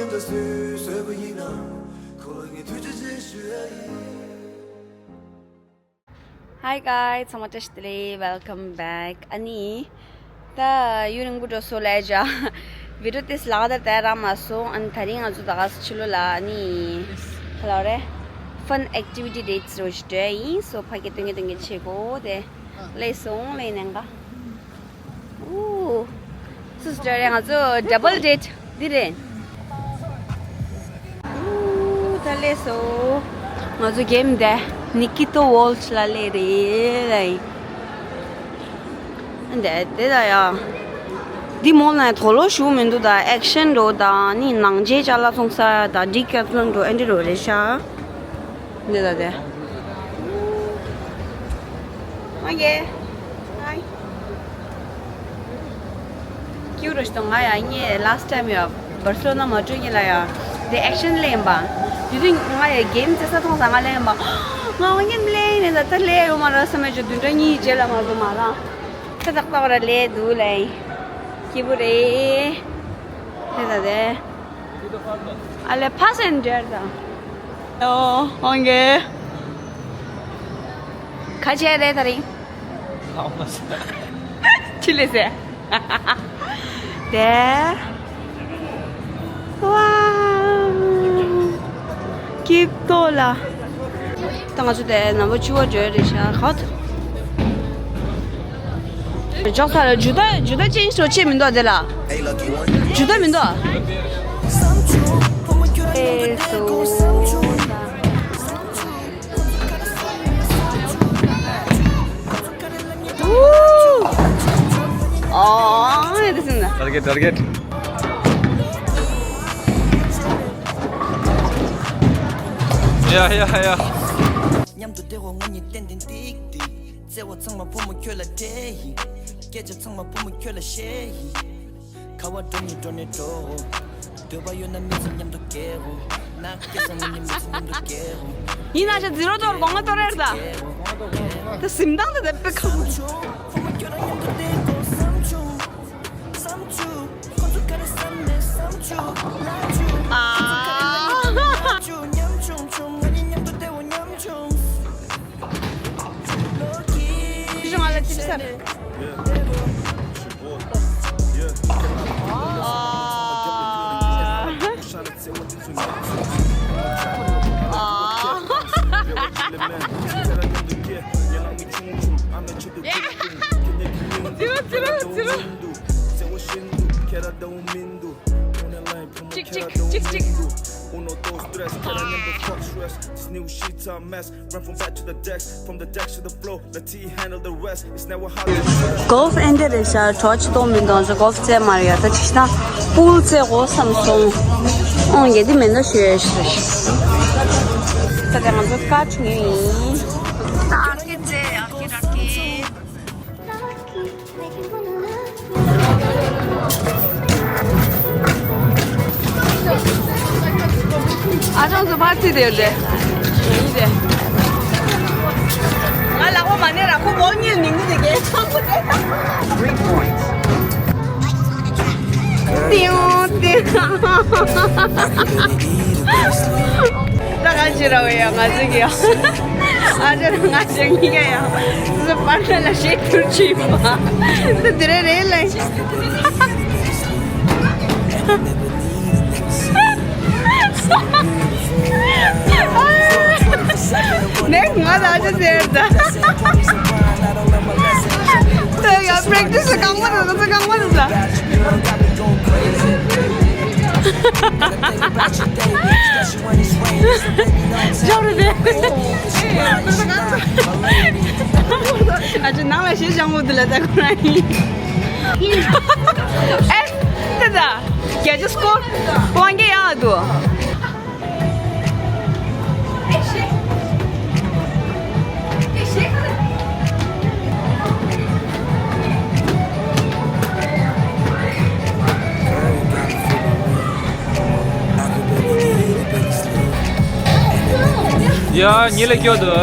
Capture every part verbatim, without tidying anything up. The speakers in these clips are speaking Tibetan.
Hi guys, ཚང་མ་བཀྲ་ཤིས་བདེ་ལེགས། Welcome back. ཨ་ནི། ད་ཡུན་རིང་པོ་འགྲོ་སོང་ལབ་བྱས། བི་ཌི་ཡོ་དེ་ལག་བསྟར་དེ་རག་མ་སོང་། ཨ་ནི་དེ་རིང་ང་ཚོ་ད་ག་སེ་ཕྱི་ལོགས་ལ་ཨ་ནི། ག་ལབ་རེད། Fun activity dates རོ་ཞིག་འགྲོ་ཡ་ཡིན། སོ་ཕ་གི་སྟོན་གི་སྟོན་གི་བྱེད་དགོས་དེ། སླེབས་སོང་། སླེབས་ནས་ང་། ཨུ། སུ་སི་ཊར་རེད། ང་ཚོ་ཌབ་བལ་ཌེ་ཊི་འདི་རེད། ཨུ། ད་སླེབས་སོང་། ང་ཚོ་གེམ་འདི་ནི་ཀི་ཏོ་ཝོལ་ཊི་ལ་སླེབས་རེད་ལ་ཡིན། འདི་འདི་ད་ཡ། འདི་མོ་ལ་དོགས་སློང་ཞུ་མི་འདུག་ད་ཨེག་ཤན་འགྲོ་དང་ནི་ནང་ཆེན་ཅ་ལག་བཙོང་ས་དང་ཌི་ཀེ་ཐི་ལོན་འགྲོ་ཨེ་འདྲ་རོ་རེད་ཤག་འདི་ལ་དེ། ཨོ་ཀེ། ཧའི། ཀྱུ་རོ་ཞིག་དང་ང་ཡང་ངས་ལ་སི་ཊི་ཊའིམ་ཡ་བར་སེ་ལོ་ན་མ་འགྲོ་གིན་ལ་ཡ་དེ་ཨེག་ཤན་ལེན་པ། དེ་དུས་ང་ཡ་གེམ་རྩེ་ས་མཐོང་ས་ང་ལེན་པ། ང་ཨོ་ཉན་ལེན་ནས་ད་ད་ལེ་ཡོད་མ་ར་བསམ་མེད་ཅོ་བདུན་ཕྲག་གཉིས་རྗེས་ལ་ང་ཚོ་མ་ར། ད་ཏག་ཏག་ར་ལེ་འདུག་ལེ། སྐྱིད་པོ་རེད། དེ་ད་དེ། ཨ་ལེ་ཕ་སེན་ཇར་དང་། ཨོ་ཧོང་གེ། ཁ་ཆེ་རེད་ད་རིང་། ལྷག་མ་ཟེར། ཆི་ལེ་ཟེར། དེ། ཝའོ། སྐྱིད་པོ་ལ། ད་ང་ཚོ་དེ་ནམ་པ་བཅུ་པ་འགྲོ་རེད་ཤག་ཧོ། ཅོག་ས་ལ་ཇུ་ད་ཇུ་ད་ཅེན་ཇི་རོ་ཅེས་མི་འདུག་དེ་ལ། ཇུ་ད་མི་འདུག་ཨེ་སོ། ཨོ། ཨེ་དེ་སིན་ན། Target, target. Yeah, yeah, yeah. མཉམ་དུ་བདེ་བ་ངོ་གཉིས་ཏན་ཏན་ཏིག་ཏིག་བརྩེ་བ་ཚང་མ་བུ་མོ་ཁྱོད་ལ་སྤྲད་ཡིན། སྐད་ཆ་ཚང་མ་བུ་མོ་ཁྱོད་ལ་བཤད་ཡིན། ཁ་བ་འགྲོ་ནི་འགྲོ་ནི་འགྲོ། འདོད་པ་ཡོད་ན་མི་ཚེ་མཉམ་དུ་སྐྱེལ་འོ། ན་སྐྱེ་ས་ངོ་ནི་མི་ཚེ་མཉམ་དུ་སྐྱེལ་འོ། ཡིན་ན་ཆ་ཛི་རོ་དོར་གོང་ང་དོར་ཡར་ད། ད་སིམ་དང་ད་དེ་པེ་ཁ། བུ་མོ་ཁྱོད་ལ་མཉམ་དུ་བསྡད་དགོས་བསམ་བྱུང་། བསམ་བྱུང་། ཁོ་ཚོ་ག་རེ་བསམ་མེད་བསམ་བྱུང་། ལབ་བྱུང་། ཁོ་ཚོ་ག་རེ་ལབ་ཡིན་ལབ་བྱུང་། ཉམ་ཆུང་ཆུང་། ང་གཉིས་མཉམ་དུ་བསྡད་འོ་ཉམ་ཆུང་། ལོ་གི། ང་ལ་ཅི་ཟེར། ཅིག་ཅིག་ཅིག་ཅིག་ཅིག། Golf ཨེ་འདྲ་རེད་ཤག་གྲོགས་ཅིག་གཏོང་མི་འདུག་ང་ཚོ་གོལ་ཕ་རྩེད་མ་རེད་ཡ། ད་ཅིག་ན་པུལ་རྩེད་དགོས་བསམ་སོང་། ཨོང་གེ་འདི་མེད་ན་ཞུ་ཡ་ཞུ། ད་ལྟ་ང་ཚོ་ཀ་ཁྲིད་ངེས་ཡིན། ད་ཀི་རྩེད་ཡ་ཀི་ར་ཀི། ཨ་ཅང་ཚོ་ཕར་ཚིག་དེ་ཡོད་དེ། ཡིན་དེ། ང་ལག་པ་མ་ནེ་ར་ཁོ་མོ་གཉིས་མིང་གི་དེ་གས་ཚང་པོ་དེ། ཏིའུ་ཏིའུ། ད་ག་ཅི་ར་བ་ཡ་ང་ཚོ་གི་ཡ། ཨ་ཅག་ང་ཅག་གཉིས་ཀ་ཡང་སོ་སོ་པར་ནར་ལ་ཤེས་ཐུབ་ཀྱི་ཡོད་པ། འདི་དེ་རེད་རེད་ལེ། ནས་ང་ལ་ཨ་ཅག་ཟེར་ད། ད་ཡང་པྲེག་ཊི་སི་གང་མ་རེད་ད། གང་མ་རེད་ད། ཇོ་རུ་དེ། ཨ་ཅེ་ནང་ལ་ཞེས་བྱང་བོ་དེ་ལ་ད་ཁོ་རང་ཡིན། ཨེ། དེ་ད། རྒྱ་ཆེ་སྐོར། དབང་གི་ཡག་འདུག་ཡ། ཉི་ལ་སྐྱོ་དུ།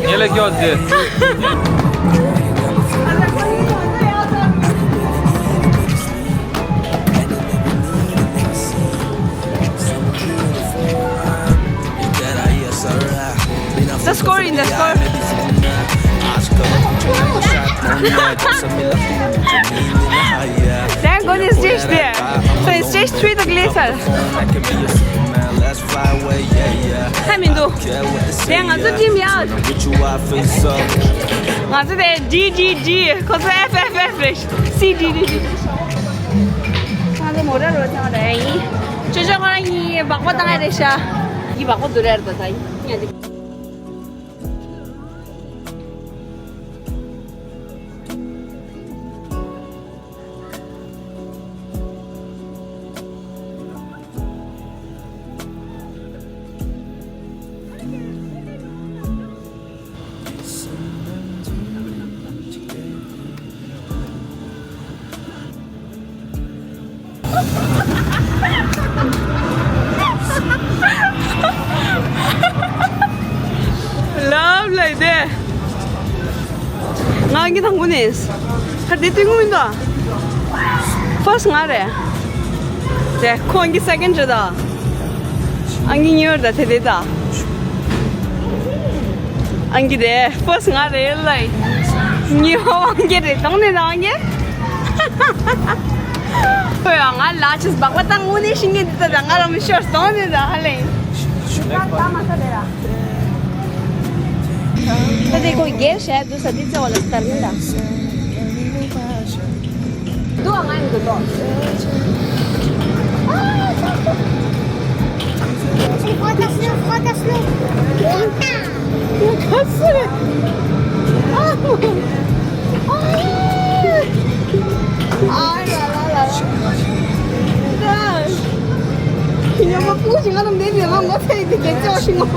ཉི་ལ་སྐྱོ་དུ། Thank goodness stage there. So it's stage three དང་སླེབས་ཚར། ཧ་མི་འདུག་དེ་ང་ཚོ་team ཡག་ང་ཚོ་དེ་D D D ཁོ་ཚོ F F F རེད། C D D D ང་ཚོ་མོ་ཊ་རོ་ཚང་རེད་ཡིན། ཅོ་ཅོ་ཁོ་རང་ཡིན་སྦག་སྦག་བཏང་ཡ་རེད་ཤག་ཡིན་སྦག་སྦག་འདུག་རེད་ད་ད་ཡིན། Love like that. ང་གི་དང་པོ་ནས། ཁ་བདེ་སྟོན་གི་མི་འདུག First ང་རེད། དེ་ཁོང་གི་second རེད་ད། ཨང་གི་གཉིས་པ་རེད་ད་དེ་དེ་ད། ཨང་གི་དེ་first ང་རེད་ལ། གཉིས་པ་ཨང་གི་རེད་དང་ནས་ཨང་གི་ཁོས་ང་ལ་ཅིག་སྦག་པ་བཏང་དངོས་གནས་ཤིང་གི་འདི་ལྟ་ད་ང་རང་མི་ཤོར་སོང་ནས་ད་ཧ་ལས། ད་དེ་ཁོ་རྒྱལ་ཞེས་འདུག་ས་འདི་ཚེ་བ་ལ་སྟར་མིན་ད། འདུག་ང་ཡིན་འདུག་ཏོ། Frottas-le, frottas-le. Frottas-le. ཨ་ལ་ལ་ལ་ལ། ཉི་མ་སྤུ་ཞིག་ང་དང་འདས་ནས་ང་ངོ་ཚ་ཡི་དེ་རྒྱན་ཆ་ཞིག་ངོ་མ།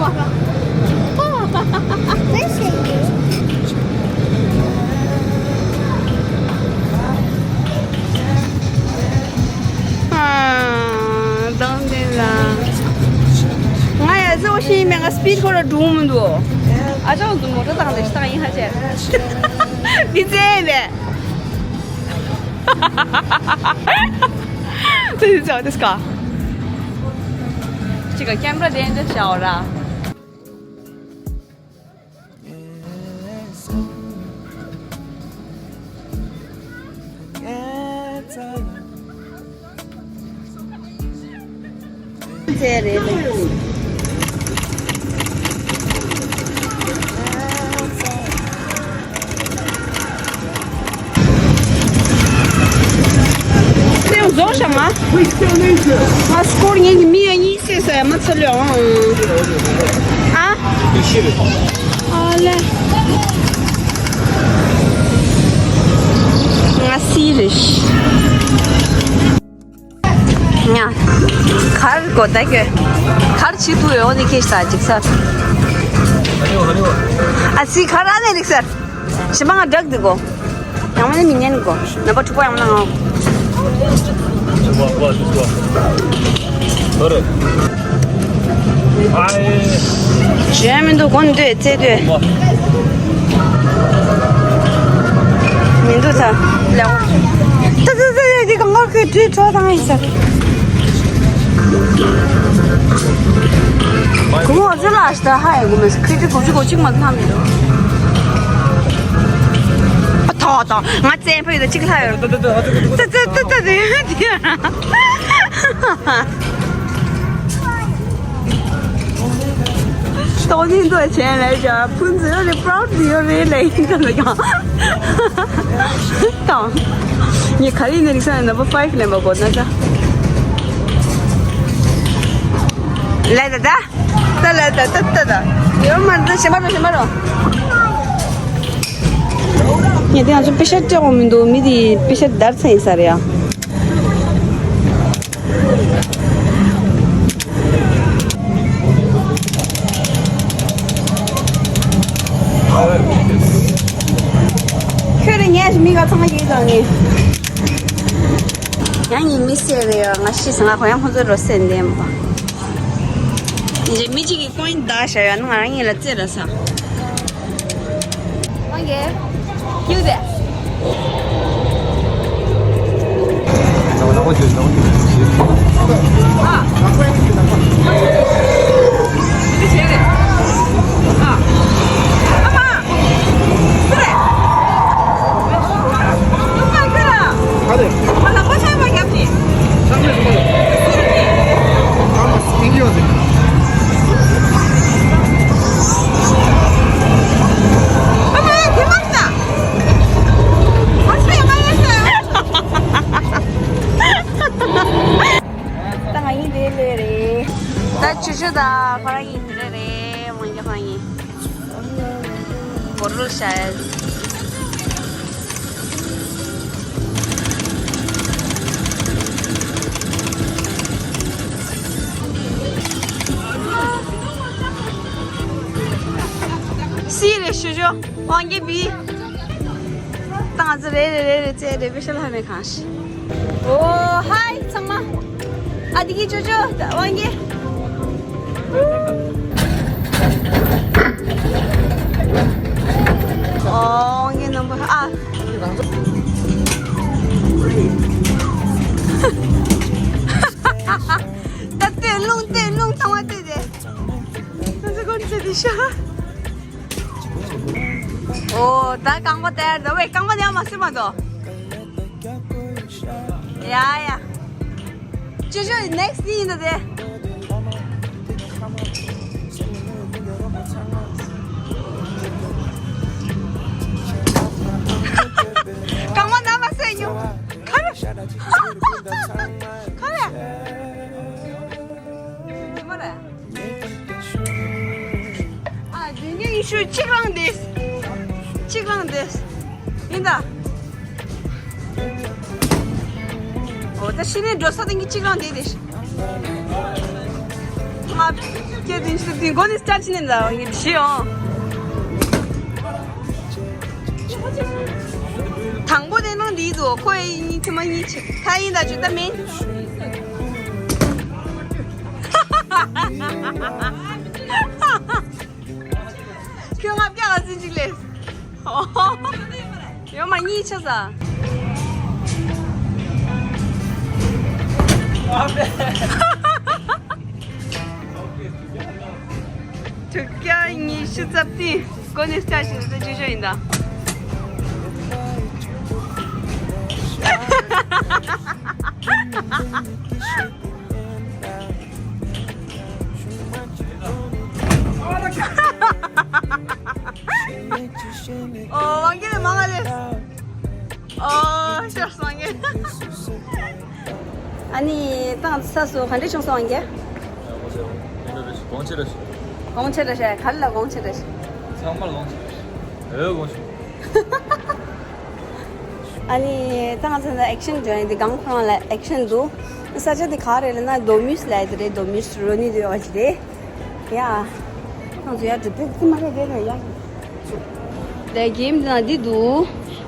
ཨ། གདོང་དེ་ལ། ང་ཡ་གཟི་བོ་ཤེས་མེད་ང་speed ཁོ་ར་འགྲོ་མི་འདུག་ཨ་ཅག་ཚོ་མོ་ཊ་བཏང་སྟེ་ཤི་ཐག་ཡིན་ཧ་ཅེ། འདི་ཙེ་རེད། འདི་ཙེ་འདི་སྐ་ཅིག་ག་ཀེམ་ར་དེ་འདྲ་བྱའོ་ར། ཚེ་རེད་ལེ། སེམས་རྫོགས་ཤག་མ། ང་སྐོར་ངེད་ཀྱི་མི་ཡ་གཉིས་སེ་སེ་མ་ཚོ་ལེ་ཨང་། ཨ། ཨ་ལེ། ང་སི་རེ་ཤི། ཉ། གར་གོ་ད་གྱོད། གར་བྱེད་དུ་ཡོང་ནི་ཁེ་ས་ཅིག་ས། ཨ་སི་གར་ཨ་ནེ་རིག་སར། ཞི་མ་ང་བྲག་འདི་གོ། ཡང་མ་ནི་མི་ཉན་གོ། ནམ་པ་དྲུག་པ་ཡང་མ་ན་ང་། ཞེ་མི་འདུག་གོ་འདོད་རྩེ་འདོད། མི་འདུག་ད། ལེའོ། ད་ད་ད་ད་འདི་གང་ག་གི་དྲི་བྲོ་དང་ཡིན་ས། གོང་འོག་ཚོ་ལ་ད་ཧ་ཡ་གོ་མེད་ཁི་ཏི་གོ་ཅི་གོ་ཅིག་མ་ཐམ་ཡོད། ཨ་ཐོ་ཐོ་ང་བཙན་པོ་ཡོད་ད་ཅིག་ལྷ་ཡོད། ད་ད་ད་ད་ད་ད་ད། སྟོང་ཉིད་འདོད་ཆེན་ལས་བྱ་ཕུན་ཚོགས་རེ་པྲོའུ་ཌི་ཡོད་རེད་ལས་ཡིན་ད་ལ་ཀྱང་དང་། ངས་ག་རེ་ཡིན་ན་རིག་ས་ནམ་པར་ཕའིབ་ལེན་པ་གོ་ན་ད། ལས་ད་ད། ད་ལས་ད་ད་ད་ད། ཡོད་མ་འདུག་ཞེ་མ་རོ་ཞེ་མ་རོ། ངས་དེ་ང་ཚོ་པེ་ཤ་སྤྲད་འོང་མི་འདུག་མི་དེ་པེ་ཤ་དར་ཚ་ཡིན་ས་རེད་ཡ། ཁྱོད་རང་ངའི་མིག་ག་ཚང་མ་ཡིན་ཙང་ནི། ཡང་ཡིན་མི་སྲིད་རེད་ཡ། ང་ཤི་སོང་། ང་ཁོ་ཡང་ཁོ་ཚོའི་རོ་སེ་འདེམས་པ། ཡིན་ཅེ་མི་གཅིག་གིས་ཀོ་ཡིན་བདག་བཞག་ཡོད་ན་ང་རང་ཉིད་ལ་རྩེད་ར་ས། ཨོ་ཀེ། ཀྱུ་དེ། ད་ཁོ་རང་གཉིས་དེ་རེད་རེད། དབང་རྒྱལ་ཁོ་རང་གཉིས་སྒོར་རུ་ཤ་ཡ། སི་རེད་ཞུ་ཞུ། དབང་རྒྱལ་བི། ཏང་ཙི་རེ་རེ་རེ་རེ་ཙེ་རེ་བི་ཤ་ལ་མེ་ཁང་ཤི། ཨོ་ཧའི་ཚང་མ། ཨ་དི་གི་ཅོ་ཅོ་དབང་གི། ཨོ་དབང་གི་རྣམ་པ་ཨ། ད་ལྟོས་རླུང་ལྟོས་རླུང་ཚང་མ་ལྟོས་ཏེ། ང་ཚོ་ཀོན་ཚེ་འདི་ཤ། ཨོ་ད་རྐང་པ་དེར་ད་ཝེ་རྐང་པ་དེ་མ་སེ་མ་དོ། ཡ་ཡ། ཅོ་ཅོ་ནེག་སི་ནི་ཡིན་ད་དེ། རྐང་པ་ན་མ་སེ་ཉུ། ཁ་རེ། ཁ་རེ། ཨ་དེ་ནས་ཡིན་ཤུ་གཅིག་རང་དེ། གཅིག་རང་དེ། ཡིན་ད། ཨོ་ད་ཕྱི་ནས་འགྲོ་ས་དེ་གཅིག་རང་དེ་དེ། ང་སྐད་དེ་ཤི་དེ་མགོ་ནས་སྐྱར་ཕྱི་ནས་ད་ཡིན་ཤི་ཡོང་། དང་པོ་དེ་ནང་འདི་འདུག་ཁོ་ཡི་གཉིས་ཐུ་མ་གཉིས་ཆེ་ཁ་ཡིན་ད་ཇུ་ད་མིན། ཁྱོད་ང་ཀྱང་ཨ་ཟིན་ཅིག་ལས། ཡོད་མ་གཉིས་ཆེ་ས། དྲུག་བརྒྱ་ཉི་ཤུ་རྩ་བདུན། ཀོ་ནི་སྐྱ་ཞིག་ལ་ཅི་ཞོ་ཡིན་ད། ཨོ་དབང་རྒྱལ་མང་ང་ལས། ཨོ་ཤོར་སོང་ངས། ཨ་ནི་ཏང་ས་སུ་ག་འདྲས་བྱུང་སོང་ཨང་རྒྱལ། གོང་ཆེ་ར་ཤི། གོང་ཆེ་ར་ཤི་ག་རེ་ལ་གོང་ཆེ་ར་ཤི། ཚང་མ་ལ་གོང་ཆེ་ར་ཤི། ཨེ་གོང་ཆེ། ཨ་ནི་ཏང་ཚ་ན་ཨེག་ཤན་ཇོ་ཡིན་དེ་གང་ཁོ་རང་ལ་ཨེག་ཤན་འདུག་ས་ཆ་དེ་ག་རེ་ལ་ན་རྡོ་མིས་ལ་ཡ་དེ་རེད། རྡོ་མིས་རོ་ནི་དེ་ཡོད་ཅི་རེད། ཡ། ཁོང་ཚོ་ཡར་འགྲོ་དུས་ཙི་མ་རེད་རེད་རེད་ཡ། དེ་གེམ་དེ་ན་འདི་འདུག་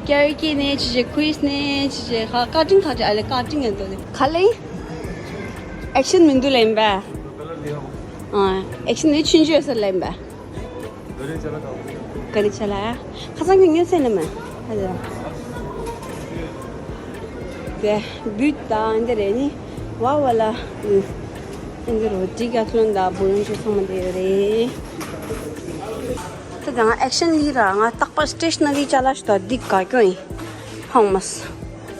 ཀེ་རི་ཀེ་ནས་ཅི་ཅི་ཀུ་ཨིས་ནས་ཅི་ཅི་ཧ་ཀ་ཊིང་ཁ་ཅི་ཨ་ལེ་ཀ་ཊིང་ཡང་འདུག་ལེ། ག་ལེ། ཨེག་ཤན་མི་འདུག་ལེ་ཡིན་པས། ཨ་ཨེག་ཤན་ནི་ཆུན་ཆུ་ཡོད་ས་ལེ་ཡིན་པས། ག་རེ་ཆ་ལ་ཁ་སང་གི་ཉོས་ཚེ་ནི་མ། ཨ་ལེ། དེ་བུད་དང་འདི་རེད་ནི། ཝ་ཝ་ལ། འདི་རུ་ཌི་ཀེ་ཐི་ལོན་དང་བུ་ལོན་ཆུ་ཚང་མ་འདི་ཡོད་རེད། ད་ང་ཨེག་ཤན་ལི་ར་ང་རྟག་པར་སི་ཊེ་ཤ་ན་རི་ཅ་ལག་ཞིག་དང་འདི་དགའ་སྐྱོ་ཡིན། ཧང་མ་སི།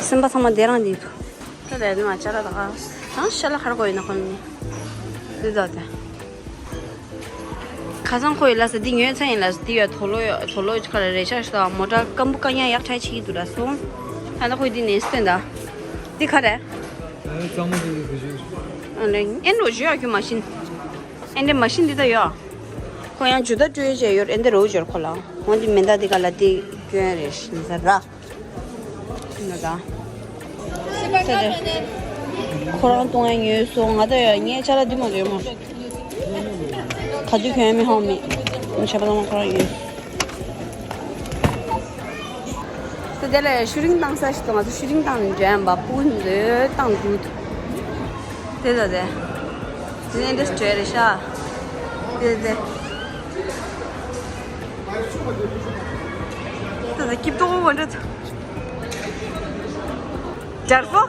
སེམས་པ་ཚང་མ་འདི་རང་འདི་འདུག་ད་ལས་ནི་ང་ཅ་ལག་དགའ། ཡང་ཤ་ལ་ཁར་གོ་ཡིན་ན་ཁོ་ནི། འདི་ད་དེ། ཁ་སང་ཁོ་ཡི་ལ་ས་འདི་ཉོས་ཚ་ཡིན་ལ་ས་འདི་ཡ་དོ་ལོ་ཡ་དོ་ལོ་ཁ་ལ་རེ་ཆག་ཤ་མོ་ཊ་སྐམ་པོ་ཀ་ཉ་ཡག་ཕྲ་ཆེ་གི་འདུག་ལ་སོང་། ཨ་ན་ཁོ་འདི་ནས་སྟོན་ད། འདི་ག་རེ། ཨེ་གཙང་མ་འདི་གི་བུ་ཞིག་ཨ་ལེ་ཨེན་རོ་ཞུ་ཡ་ཁྱོད་མ་ཤིན། ཨེན་དེ་མ་ཤིན་འདི་ད་ཡོད། ཁོ་ཡང་ཇུ་ད་སྤྲོད་བྱས་ཡོད་ཨེན་དེ་རོ་འབྱོར་ཁོ་ལ། འོན་ཏེ་མེ་མདའ་འདི་ག་ལ་འདི་སྐྱོན་རེ་ཤིན་ཟ་ར། ན་ད། ཁོ་རང་གཏོང་ཡ་ཉོས་སོང་ང་ད་ཡ་ངའི་ཅ་ལག་འདི་མ་འདོད་མ། ག་དུས་གྱོན་མི་ཧོང་མི། ཆ་པ་དང་ཁོ་རང་ཡོད། ད་དེ་ལ་ཤུ་རིང་བཏང་ས་ཞིག་ཏུ་ང་ཚོ་ཤུ་རིང་བཏང་ནས་འཇོན་པ་སྤུ་གུ་འདོད་བཏང་དགོས། དེ་ལ་དེ། དེ་ནས་འདྲེས་བྱོས་རེད་ཤག་དེ་དེ། ད་ད་སྐྱིབས་ཏོག་པོ་འདྲ་ད། སྦྱར་པོ།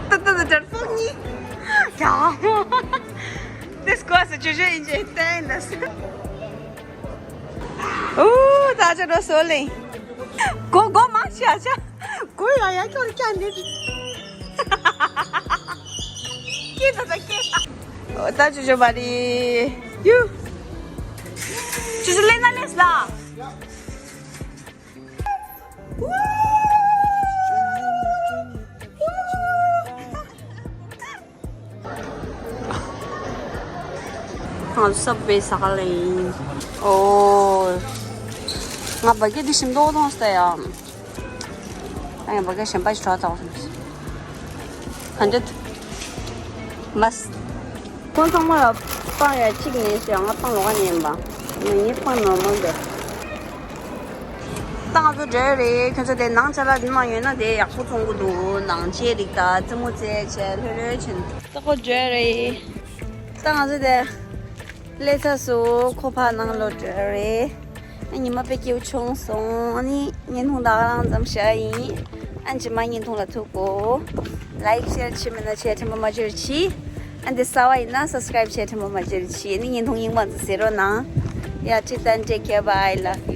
ད་ད་ད་སྦྱར་པོ་གཉིས། ཡང་། དེ་སྐོར་སུ་ཅོ་ཅོ་ཡིན་ཅེས་བསྟན་ད་སུ། ཨུ་ད་ཅོ་རོ་སོ་ལེ། གོ་གོ་མ་ཤ་ཤ། གོ་ཡ་ཡ་ཁྱོད་ཀྱང་འདི། ཀི་ད་ད་ཀི། ཨོ་ད་ཅོ་ཅོ་བ་རི། ཡུ། ཅོ་ཅོ་ལེ་ན་ལེས་ལ། ང་ཚོ་སབ་ཝེ་ཟ་ག་ལ་ཡིན། ཨོ། ང་བ་གེ་འདི་ཞིམ་ཏོག་ཏོག་ཟ་ཡ། ཨ་ཡ་བ་གེ་གཞན་པ་ཞིག་འགྲོ་ཐག་སོང་། ག་འདྲ་འདུག་མ་ཁོང་ཚང་མ་ལ་སྤང་ཡ་གཅིག་ནས་ཞེས་ང་སྤང་ལོག་ག་ནས་ཡིན་པ། ང་ངའི་སྤང་ནོར་མལ་འདུག་ད་ང་ཚོ་འགྲོ་ཡ་རེད། ཁྱོད་ཚོ་དེ་ནང་ཅ་ལག་འདི་མ་ཡོད་ན་དེ་ཡག་པོ་བཙོང་གི་འདུག་ནང་ཆས་རིགས་དང་རྩེད་མོ་རྩེད་བྱས་ལྷོད་ལྷོད་བྱས་ནས་ད་ཁོ་འགྲོ་ཡ་རེད། ད་ང་ཚོ་དེ་སླེབས་ཚར་སོང་། ཁོ་ཕར་ནང་ལོགས་འགྲོ་ཡ་རེད། ཨ་ཉི་མ་དཔེ་སྐྱིད་པོ་བྱུང་སོང་། ཨ་ནི་བརྙན་ཐུང་ད་ག་རང་ཙམ་བཞག་ཡིན། ཨ་རྗེས་མ་བརྙན་ཐུང་ལ་ཐུག་གོ། ལའིཀ་ཤེར་བྱེད་མེད་ན་བྱས་དྲན་པ་མ་བརྗེད་རོགས་གྱིས། ཨ་འདི་གསར་པ་ཡིན་ན་སབ་སི་ཀ་རེབ་བྱས་དྲན་པ་མ་བརྗེད་རོགས་གྱིས། ཨ་ནི་བརྙན་ཐུང་རྙིང་པ་ཚོ་གཟིགས་རོགས་གནང་། Yeah, till then, take care, bye, love you.